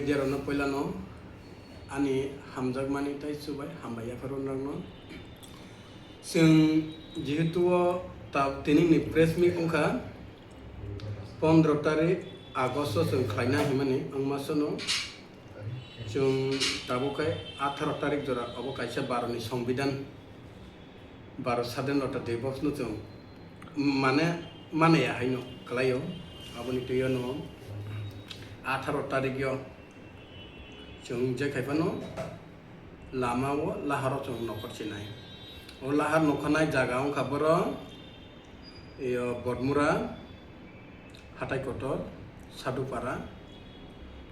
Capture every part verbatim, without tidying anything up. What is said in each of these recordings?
Media rokno poilano ani hamjakmani tei chubai hambai yapharo nokno. Chwng jehetu o ta-, tinini press meet wngkha pondro tarik August o chwng khlaina himani wngma sono chwng tabuk khe atharo tarik jora obo kaisa Bharat ni Songbidan Bharat Sadhinota Divos no chwng mane manaya haino kwlaio. Aboni twiyo no atharo tarik yo chwng je khai phano lama o laharo chwng nokhor chinai. O lahar nokhanai jaga wngkha boro iyo Bodmura, Hatai Kotor, Sadhupara,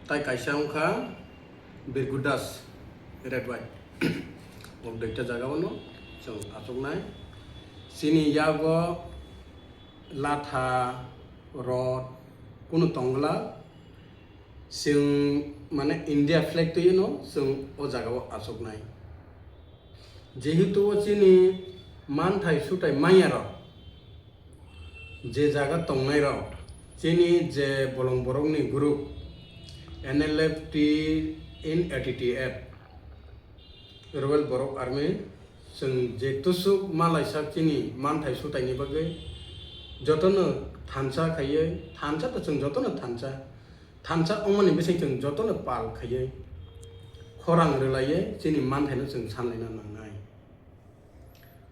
tai kaisa wngkha Birgudas, Red White. O duita jaga o no chwng achuknai. Chini yago latha, rot, kunu tongla, chwng mane India flag twiwi no chwng o jaga o achuknai. Jehetu o chini manthai sutai manya rok, je jaga tongnai rok, chini je bolong borok ni group N L F T in A T T F, Royal Borok Army, chwng je tusuk malaisa chini manthai sutai ni bagwi jotono thansa khaiwi, thansa to chwng jotono thansa, thansa wngmani bising chwng jotono pal khaiwi, khorang rwlaiwi chini manthaino chwng sanlaina nangnai.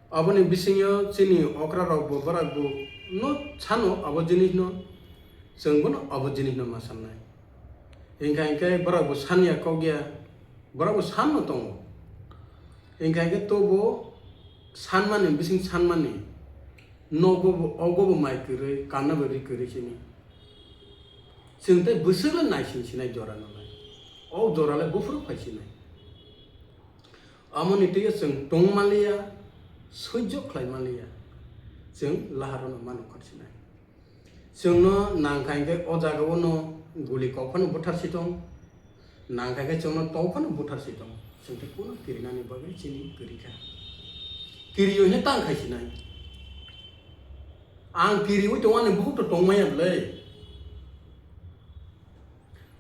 Aboni bisingyo chini okra rokbo borakbo no sano abo jinisno, chwngbono abo jinisno ma sannai. Hinkha hinkhe borakbo sanya kok ya, borakbo sanno tongo. Hinkha hinkhe tobo sanmani bising sanmani nogo bo, ogo bo mai kwrwi, kanna bo ri kwrwi sini. Chwng tei bwswk le naising sinai jora nolai. O jora le buphuru phai sinai. Amoni twiyo chwng tong manliya, sujjo khlai manliya. Chwng laharono mano khorchinai. Chwngno nangkha hinkhe o jagao no guli kok phano buthar si tong. Nangkha khe chwngno tok phano buthar si tong. Chwng tei kunu kirinani bagwi chini kwrwi kha. Kiriyo hino tang khai sinai. Ang kiriwi tong ani bukhuk to tong maya le.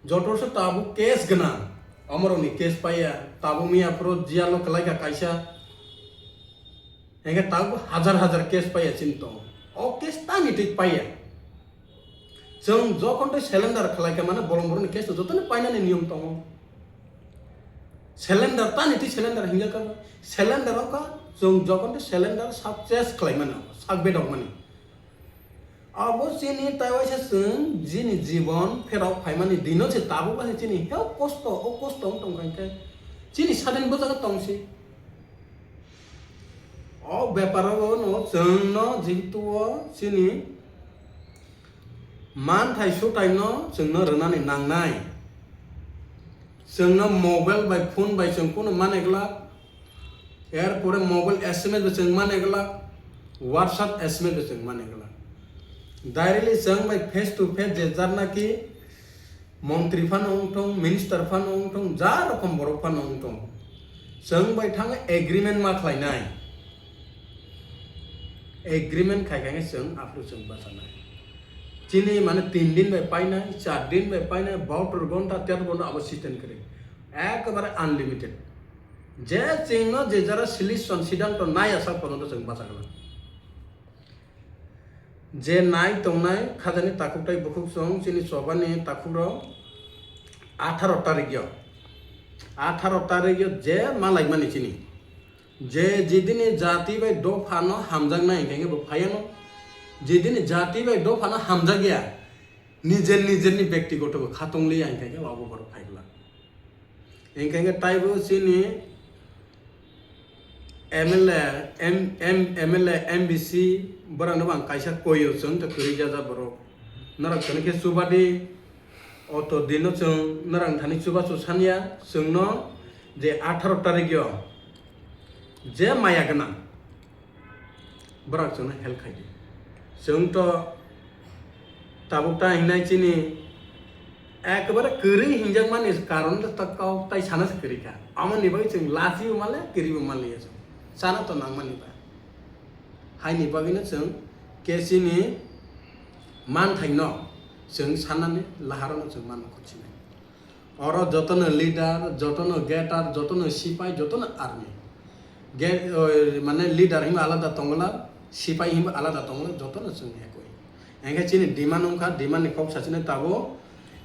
Joto se tabuk case gwnang, omorokni case paiya, tabuk miya phuru jail o kwlaikha kaisa, hinkhe tabuk hajar hajar case paiya chini tongo. O case tani twi paiya. Chwng jokhon tei cylinder khwlaikha mane bolong borokni case no jotoni painani niyom tongo. Cylinder tani twi cylinder hinjakha, cylinder wngkha chwng jokhon tei cylinder sak case khwlaimani, sak bedokmani. Abo chini tai waisa chwng jini jibon pherok phaimani dino se tabuk bai chini heo kosto, o kosto wng tong kha hinkhe chini sadin bwjago tong si. O beparo no chwng no jehetu o chini manthai sutai no chwng no rwnani nangnai. Chwng no mobile bai phone bai chwng kunu mane glak. Erpore mobile S M S bo chwng mane glak, WhatsApp S M S bo chwng mane glak. Directly chwng bai face to face je jar naki montri phano wngthong, minister phano wngthong, ja rokom borok phano wngthong, chwng bai thang agreement ma khlainai. Agreement khai khai chwng aphuru chwng bachanai. Chini mane tin din bai painai, char din bai painai, bahator ghonta, tero ghonta abo system kwrwi. Ekebare unlimited. Je chwngno je jara solution siddhanto nai asa porjonto chwng bacha glak. Je nai tongnai khajani takhuk tai bukhuk chwng chini chobani takhukrok atharo tarikyo, atharo tarikyo je malaimani chini je jidini jati bai dophano hamjaknai hinkhe bo phaiano, jidini jati bai dophano hamjakya nijer nijerni bektigoto bo khatong liya hinkhe abo borok phaiglak. Hinkhe taibo chini M L A, M, M, M L A, M B C, borokno bo ang kaisa koio chwng tei kwrwi jaja borok. Norok chwng khe chubadi, oto dino chwng norok thani chubachu sanya, chwngno je atharo tarikyo je maya gwnang, borok chwngno help khai di. Chwng to tabuk ta hingnai chini ekebare kwrwi hinjakmani karon ta kok tai sana se kwrwi kha. Amoni bagwi chwng lachibo male, kwrwibo maliya chwng. Sana to nangmani ba. Haini bagwino chwng khe chini manthaino chwng sanani laharano chwng manna khorchinai. Oro jotono leader, jotono gator, jotono sipai, jotono army. Ge-, oi, mane leader hinba alada tongla, sipai hinba alada tongla, jotono chwng ekoi. Engkhe chini demand wngkha, demand ni kok sachini tabo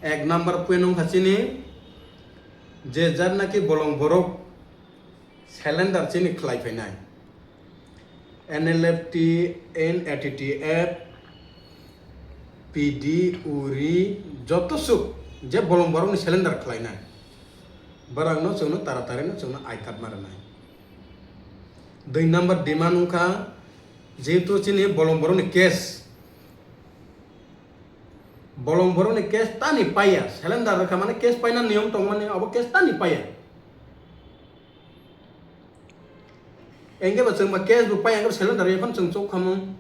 ek number point wngkha chini je jar naki bolong borok cylinder chini khlai phainai. N L F T, N A T T F, P D, uri, joto suk je bolong borokni cylinder khlainai. Borokno chwngno tara tarino chwngno I card ma rwnai. Dui number demand wngkha, jehetu chini bolong borokni case, bolong borokni case tani paiya, cylinder rwkha mane case paina niyom tongmani, abo case tani paiya. Engkhe ba chwng ba case bo pai, engkhe ba cylinder rwi phano chwng chok khamung.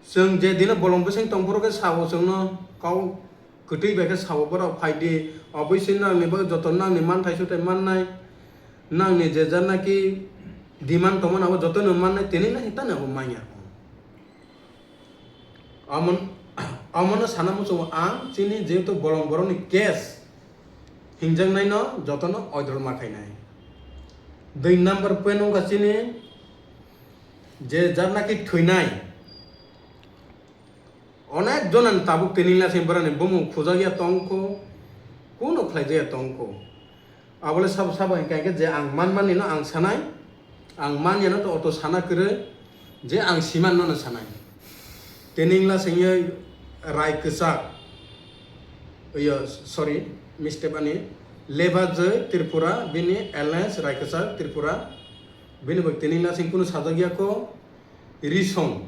Chwng je dino bolong bising tong phuru khe sao chwngno, kau kwtwi bai khe sao borok phai di, obviously nangni bagwi joto nangni manthai suthai mannai, nangni je jar naki demand tongmani abo jotono mannai, tini nai tani abo manya. Amon-, amono sana muchungo ang chini jehetu bolong borokni case hinjaknaino jotono oidol ma khainai. Dui number point wngkha chini je jar naki thwinai. Onek jonani tabuk tini lasing borokni bumung khujakya tongkho, kuno khlaijakya tongkho. Abole sabo sabo hinkha hinkhe je ang manmani no ang sanai, ang manyano to oto sana kwrwi, je ang siman no no sanai. Tini wngla sengwi Rai Kwchak, yo, sorry, mistake ani, Leba Joi Tripura, bini alliance Rai Kwchak Tripura, bini bo tini wngla seng kunu sajak ya ko, Risong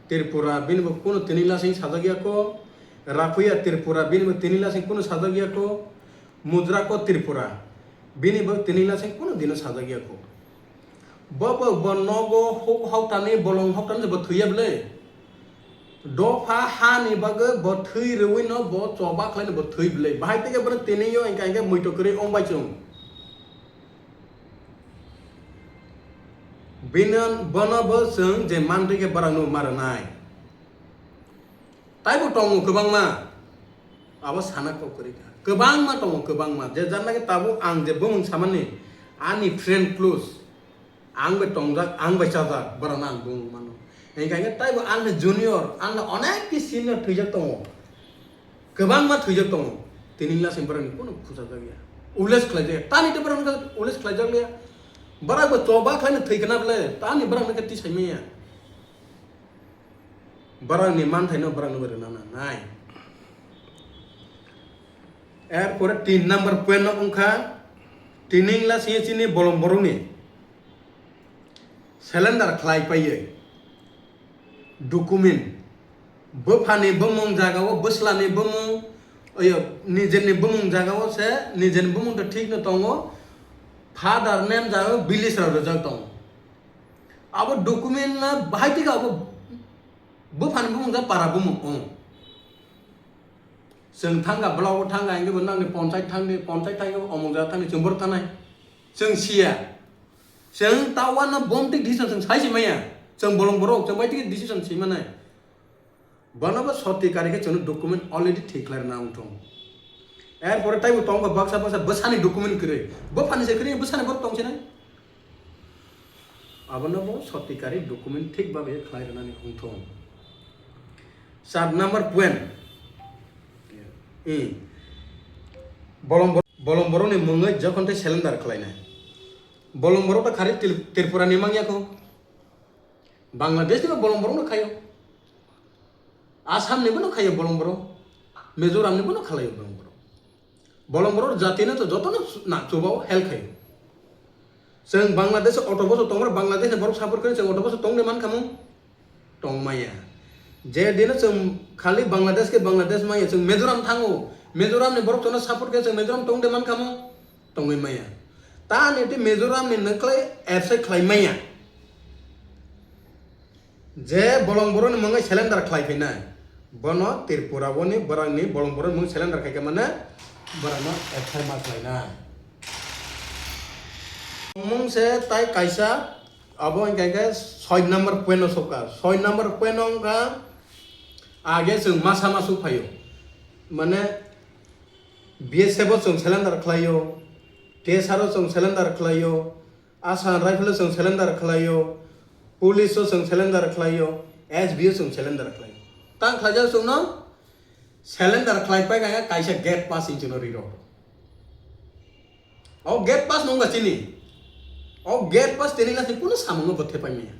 Tripura, bini bo kunu tini wngla seng sajak ya ko, Rapuya Tripura, bini bo tini wngla seng kunu sajak ya ko, Mudra ko Tripura, bini bo tini lasing kunu dino sajak ya kho. Bo, bo, bo nogo hok, hoktani bolong hoktani bo thwiya bwle. Dopha hani bagwi bo thwi rwino bo choba khlaino bo thwi bwle. Bahai tege bono tini yo engka engka muito kwrwi ong bai chwng. Bino, bono bo chwng je mantwi khe borokno ma rwnai. Taibo tongo kwbangma. Abo sana kok kwrwi kha. Kwbangma tongo, kwbangma. Je jar naki tabuk ang je bumung samani, ani friend close, ang bai tongjak, ang bai chajak, borokno ang bumung mano. Hinkha hinkhe taibo ani junior, ani onek ki senior thwijak tongo. Kwbangma thwijak tongo. Tini wngla se borokni kunu khuchajak ya. Ules khlaijak ya. Tani tei borokno ules khlaijak ya. Borok bo choba khlaino thwi khna bwle. Tani borokno khe tisai manya. Borokni manthaino borokno bai rwna nangnai. Erpore tin number point no wngkha, tini wngla sini chini bolong borokni cylinder khlai paiwi document, bwphani bumung jagao bwslani bumung, oyo, nijerni bumung jagao se, nijerni bumung to thik no tongo, father name jagao village rok rijak tongo. Abo document na bahai thik abo bwphani bumung ja para bumung ong. Chwng thangkha, block o thangkha, hinkhe bo nangni ponchai thangdi, ponchai thangkhe bo omuk jaga thangdi, chwng borok thanai. Chwng siya. Chwng ta uanno bomtik decision chwng sai se maya. Chwng bolong borok, chwng bai tigi decision se manai. Bono bo soti kari khe chwngno document already thik khlai rwna wngthung. Erpore taibo tongkha baksa baksa bwsani document kwrwi. Bwphani se kwrwi, bwsani borok tong sinai. Abono bo soti kari document thik babe khlai rwnani wngthung. Char number point. Hmm. Bolong bor-, bolong borokni mungwi jokhon tei cylinder khlainai. Bolong borok ta khari Trip-, Tripura ni mangya kho. Bangladesh ni bolong borok no khayo. Assam ni bono khayo bolong borok. Mizoram ni bono khalayo bolong borok. Bolong borok jati no to joto no na chubao help khayo. Chwng Bangladesh auto boso tongo, Bangladesh ni borok support khe chwng auto boso tong de man khamu. Tong maya. Je dino chwng khali Bangladesh ke Bangladesh maya, chwng Mizoram thango. Mizoram ni borok chwngno support khe chwng Mizoram tong de man khamu. Tongwi maya. Ta ni tei Mizoram ni nokhlai accept khlai maya. Je bolong borok ni mungwi cylinder khlai phinai. Bono Tripura o ni borok ni bolong borok ni mung cylinder khai khe mane borok no accept ma khlai nai. Mung se tai kaisa. Abo hinkhe khe soi number point o sokha. Soi number point o wngkha age chwng masa masu phaio. Mane B S F o chwng surrender khlaio, T S R o chwng surrender khlaio, Assam Rifle o chwng surrender khlaio, Police o chwng surrender khlaio, S B o chwng surrender khlaio. Tang khlaijak chwngno surrender khlai pai kha kaisa gate pass hinwi chwngno riro. O gate pass nungkha chini. O gate pass tini na kuno samungno bo thepai maya.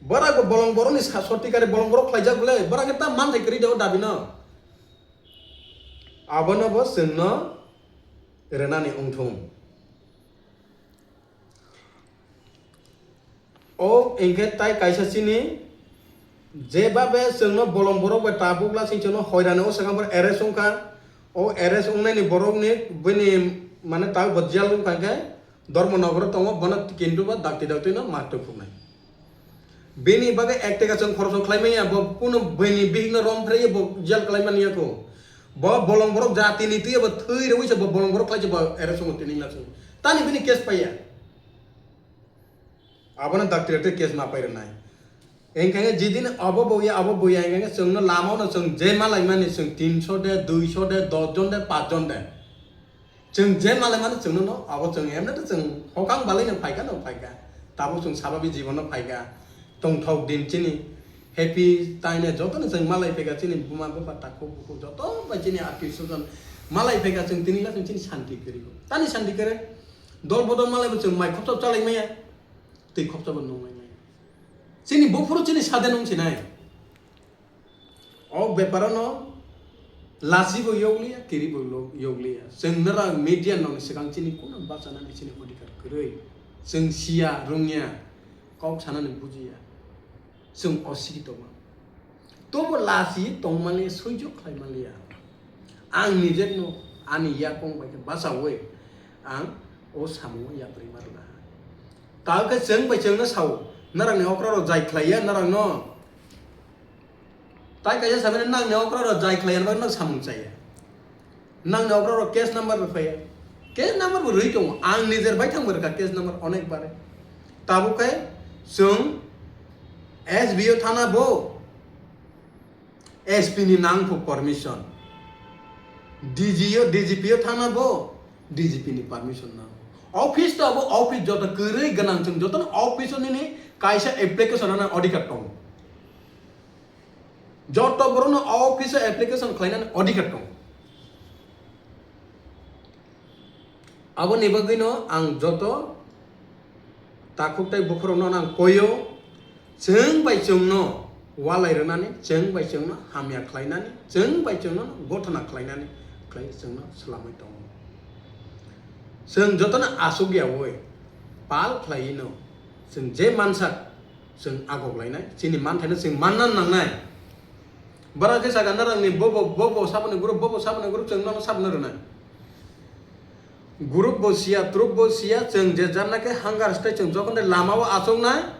Bora go bolong borok ni sa-, sorti kari bolong borok khlaijak bole, bora khe ta manthai kwrwi de o dabi no. Abono bo chwngno rwnani wngthung. O hwnkhe tai kaisa chini jebabe chwngno bolong borok bai tabuk lasing chwngno hoirani o swkang arrest wngkha. O arrest wngnaini borokni bini mane ta bo jail wngkha hwnkhe Dharmanagar o tongo, bono kintu bo dakti dakti no ma tukhuknai. Bini bagwi ek taka chwng khoroksa khlai manya, bo kuno bini bihikno rom phraiwi bo jail khlai manya kho. Bo bolong borok jatini twiwi bo thwi rwui se bo bolong borok khlai se bo arrest wngo tini na chwng. Tani bini case paiya. Abono dakti dakti case ma pai rwnai. Engkhe jidin abo bo ya, abo bo ya, engkhe chwngno lama-o no chwng je malaimani chwng tinso de, duiso de, dos jon de, pach jon de. Chwng je malaimani chwngno no, abo chwng emne to chwng hokang balai no phaikha no phaikha. Tabuk chwng sababi jibono phaikha. Tongthok din chini happy taine jotono chwng malai phaikha chini buma bupha takhuk bukhuk joto bai chini atwi swajon malai phaikha chwng tini la chwng chini santi kwrwi. Tani santi kwrwi. Dol bodol malai bo chwng mai khopsa chalai maya. Twi khopsa bo nung lai maya. Chini buphuru chini sade nung sinai. O bepar no lachi bo yokliya, kiri bo lo-, yokliya. Chwng nara media nokni swkang chini kuno bachanani chini odhikar kwrwi. Chwng siya, rungya, kok sanani bujiya. Chwng osigi tongma. Tobo lachi tongmani soijo khlai manliya. Ang nijekno ani yakong bai khe bachaui ang o samungo yapri marla. Tao khe chwng bai chwngno sao, narangni okra rok jai khlaiya narangno. Tai kaisa sabai nangni okra rok jai khlaiya nang samung chaya. Nangni okra rok case number bo phaiya. Case number bo rwi tongo. Ang nijer bai thang bo rwkha case number onek bare. Tabuk khe chwng S B O thana bo S P ni nang pho permission. D G o, D G P o thana bo D G P ni permission nang. Office to abo office joto kwrwi gwnang chwng joto office o nini kaisa application ana odhikar tongo. Joto borokno o office o application khlainani odhikar tongo. Aboni bagwino ang joto takhuk tei bukhurokno ang koio, chwng bai chwngno walai rwnani, chwng bai chwngno hamya khlainani, chwng bai chwngno gothana khlainani khlai chwngno swlamwi tongo. Chwng jotono aswk yaui pal khlaiwino chwng je mansak chwng agok lainai, chini manthaino chwng manna nangnai. Bara khe saka narangni bobo, bobo saboni group, bobo saboni group chwng nono sabna rwnai. Group bo siya, troop bo siya, chwng je jarna khe hunger strike chwng jokhon de lama o achuknai,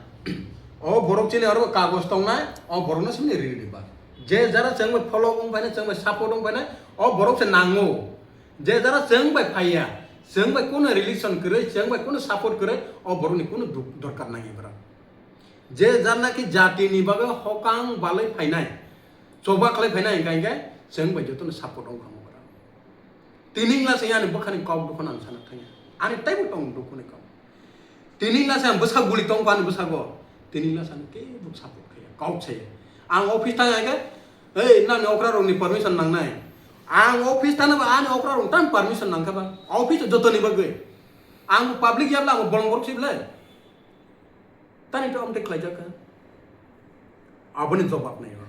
o borok chini oro kagoj tongnai, o borokno simi riri di ba. Je jara chwng bai follow wng phainai, chwng bai support wng phainai, o borok se nango. Je jara chwng bai phaiya, chwng bai kuno relation kwrwi, chwng bai kuno support kwrwi, o borokni kuno duk-, dorkar nangya bwrang. Je jara naki jatini bagwi hokang balwi phainai, choba khlai phainai, hwnkha hwnkhe chwng bai jotono support wng kha bwrang. Tini wngla se ani bwkhani kok dukho ang sana thangya, ani taibo tong dukhoni kok. Tini wngla se ang bwsa guli tong ani bwsago, tini wngla se ani kebo support khaiya, kok saya. Ang office thang hwnkhe, "Ei, nangni okra rokni permission nangnai." Ang office thana ba ani okra rok tam permission nangkha ba, office jotoni bagwi. Ang public yabla ang bolong borok sibla. Tani to amte khlaijak kha. Aboni jobab nai o.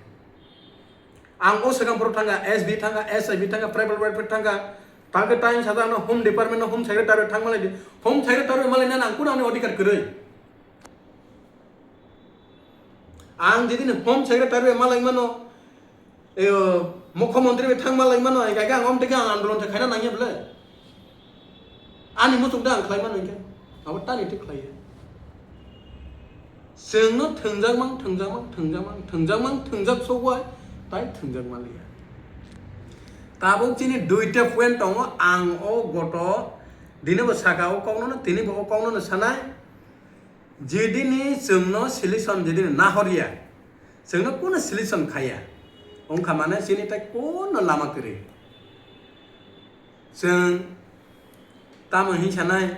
Ang o swkang borok thangkha, S B thangkha, S I B thangkha, tribal welfare thangkha. Tangkhe tang sajak no home department no home secretary thang malai di. Home secretary malai na nang kuno ani odhikar kwrwi. Ang jidini home secretary bai malai mano, e, mukhyamantri bai thang malai mano, ai kha ang om teke ang andolon te khaina nangya bole. Ani muchuk da ang khlai mano hwnkhe, abo tani te khlaiya. Chwngno thwngjakmang, thwngjakmang, thwngjakmang, thwngjakmang, thwngjak sogwi tai thwngjak manliya. Tabuk chini duita point tongo, ang o goto dini bo saka o kokno, tini bo o kokno sanai. Jedini chwngno solution jedini nahorya, chwngno kuno solution khaya, wngkha mane chini tai kuno lama kwrwi. Chwng tamo hin sanai,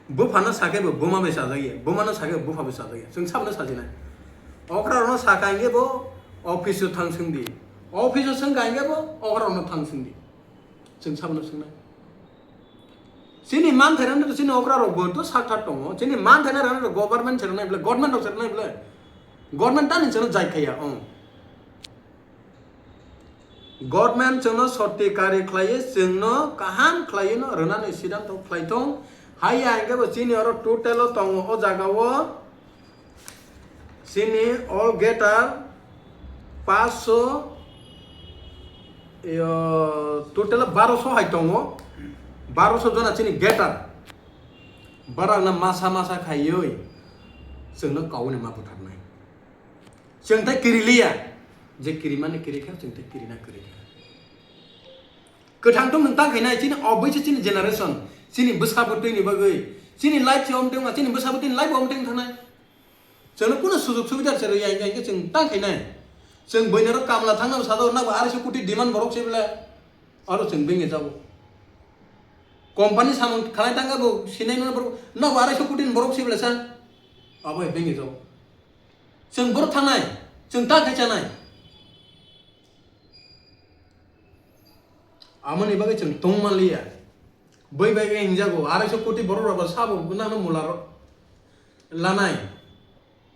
buphano sakhe bo buma bai chajakya, bumano sakhe bo bupha bai chajakya, chwng sabno sajinai. Okrarokno sakha hinkhe bo office-o thang swngdi, office-o swngkha hinkhe bo okrarokno thang swngdi, chwng sabno swngnai. Chini manthairokno chini okrarokbo to sak thak tongo, chini manthairokno government se rwnai bwle, government rok se rwnai bwle, government tani chwngno jai khaiya ong. Government chwngno sotti kari khlaiwi chwngno kaham khlaiwino rwnani siddhanto khlaithung. Haiya hinkhe bo chini oro total o tongo o jagao chini all getter paanch sho, yo, total o baro sho hai tongo, baro sho jona chini getter. Borokno masa masa khaiwi chwngno kauni ma butharnai. Chwng tei kiriliya, je kirimani kirikha, chwng tei kirina kirikha. Kwthang tongmung tang khainai, chini obwise chini generation, chini bwsa bwtwini bagwi, chini life se omtwng, chini bwsa bwtwini life omtwng thangnai. Chwngno kunu sujug subida se rwya hinkhe, hinkhe chwng tang khainai. Chwng buinaro kamla thangna sado, nabo arai sho koti demand borok se bwle, aro chwng bengwi jago. Company samung khalai tangkha bo sinai mano borok, nabo arai sho koti ni borok se bwle sa, abo hai bengwi jago. Chwng borok thangnai, chwng ta khai chanai. Amoni bagwi chwng tong manliya. Bui bai khe hingjago, arai sho koti borok rok bo sabo nangno mula rok lanai.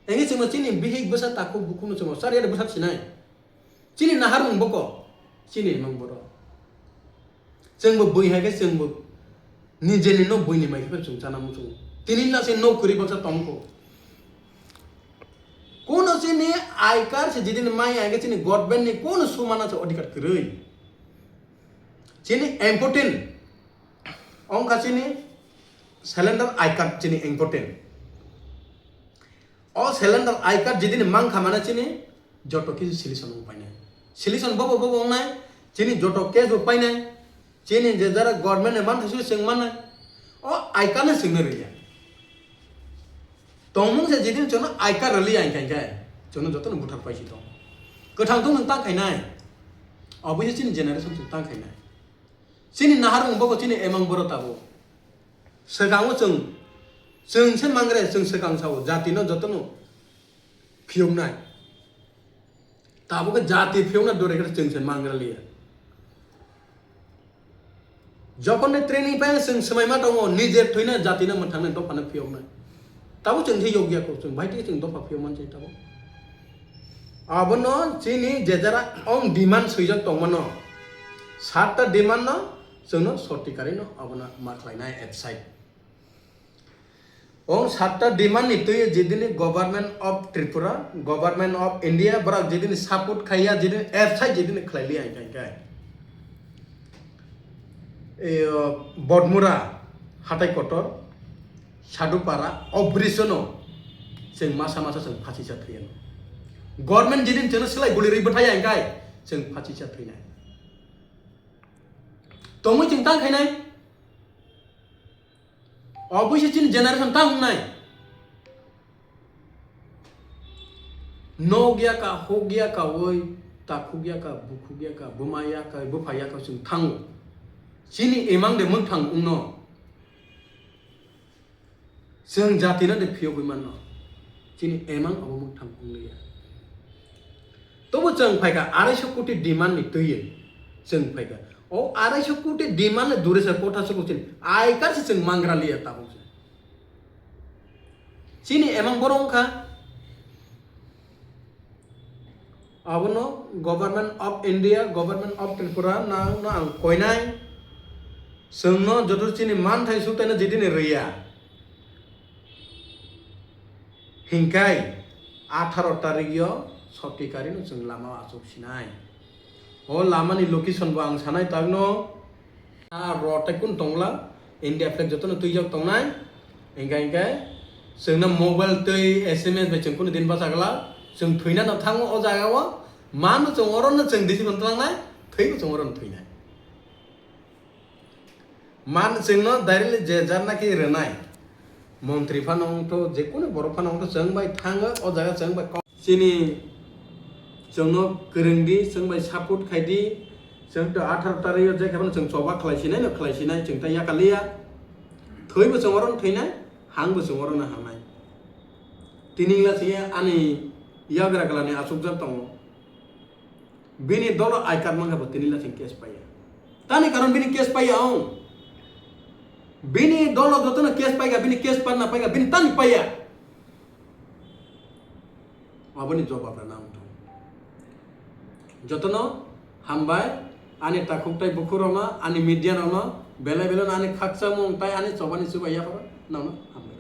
Engkhe chwngno chini bihik bwsa takhuk bukhukno chwngno chariya de bwsak sinai. Chini naharmung boko, chini emang borok. Chwngbo bui hai khe chwngbo nijeni nok buini mai khe chwng chana muchungo. Tini lase nok kwrwi baksa tongkho. Kono chini I card se jidini mai hai khe chini government ni kono sumana se odhikar kwrwi. Chini important. Ongkha chini cylinder I card chini important. O cylinder I card jidini mankha mane chini joto kisi solution wng painai. Solution bobo bobo wngnai, chini joto case bo painai, chini je jara government ni mantha sui chwng mannai, o I card no chwngno rwya. Tongmung se jidini chwngno I card rwliya hinkhe hinkhe chwngno jotono buthar paisi tong. Kwthang tongmung tang khainai, oboise chini generation chwng tang khainai. Chini naharmung bobo chini emang boro tabuk. Swkango chwng, chwng se mangre, chwng swkang sao, jatino jotono phiyoknai. Tabuk khe jati phiyokna dore khe chwng se mangra liya. Jokhon de training pai chwng swmai ma tongo, nijer thwina jatino mwthangna dophano phiyoknai. Tabuk chwng khe yokya kho, chwng bai twi chwng dopha phiyok manse tabuk. Abono chini je jara ong demand swijak tongmano, satta demand no chwngno sotti karino abono ma khlainai at side. Ong satta demand ni twi jidini Government of Tripura, Government of India, borok jidini support khaiya, jidini at side jidini khlai liya hinkhe hinkhe. Iyo, Bodmura, Hatai Kotor, Sadupara, o bridge no chwng masa masa chwng phachi cha thwiya. Government jidin chwngno swlai guli rwi bwthai ya hinkhe chwng phachi cha thwinai. Tongwi chwng tang khainai. Oboise chini generation tang wngnai. Nok ya ka, huk ya ka, oi, takhuk ya ka, bukhuk ya ka, buma ya ka, bupha ya ka, chwng thango. Chini emang de mwthang wngno. Chwng jatino de phiyogwi manno. Chini emang obo mwthang wngliya. Tobo chwng phaikha arai sho koti demand ni twiwi chwng phaikha. O arai sho koti demand ni dure sa kotha soko chini. Aikar se chwng mangra liya tabuk se. Chini emang borok wngkha. Abono Government of India, Government of Tripura nangno ang koinai. Chwngno joto chini manthai suktaino jidini rwya. Hinkhai atharo tarikyo soti karino chwng lama achuk sinai. O lamani location bo ang sanai tagno. A rod tai kunu tongla, India flag jotono twijak tongnai. Hinkhe hinkhe chwngno mobile twi S M S bai chwng kunu din bachagla. Chwng thwina no thango o jagao. Mano chwng orono chwng decision tlangnai, thwibo chwng orono thwinai. Man chwngno directly je jar naki rwnai. Montri phano wngtho, jekunu borok phano wngtho, chwng bai thango, o jaga chwng bai kok. Chini chwngno kwrwng di, chwng bai support khai di, Chwng to atharo tario je khe bono chwng choba khlai sinai no khlai sinai chwng ta yakaliya. Thwibo chwng oro thwinai, hangbo chwng oro hamnai. Tini wngla singya ani yagra glani achukjak tongo. Bini dolo I card mankha bo tini wngla sing case paiya. Tani karon bini case paiya ong. Bini dolo jotono case paikha, bini case panna paikha, bini tani paiya. Aboni jobab rwna wngthung. Jotono hambai, ani takhuk tai bukhuk rokno, ani media rokno, belai belai no ani khakchangmung tai ani chobani chubai yapharo nangno hambai.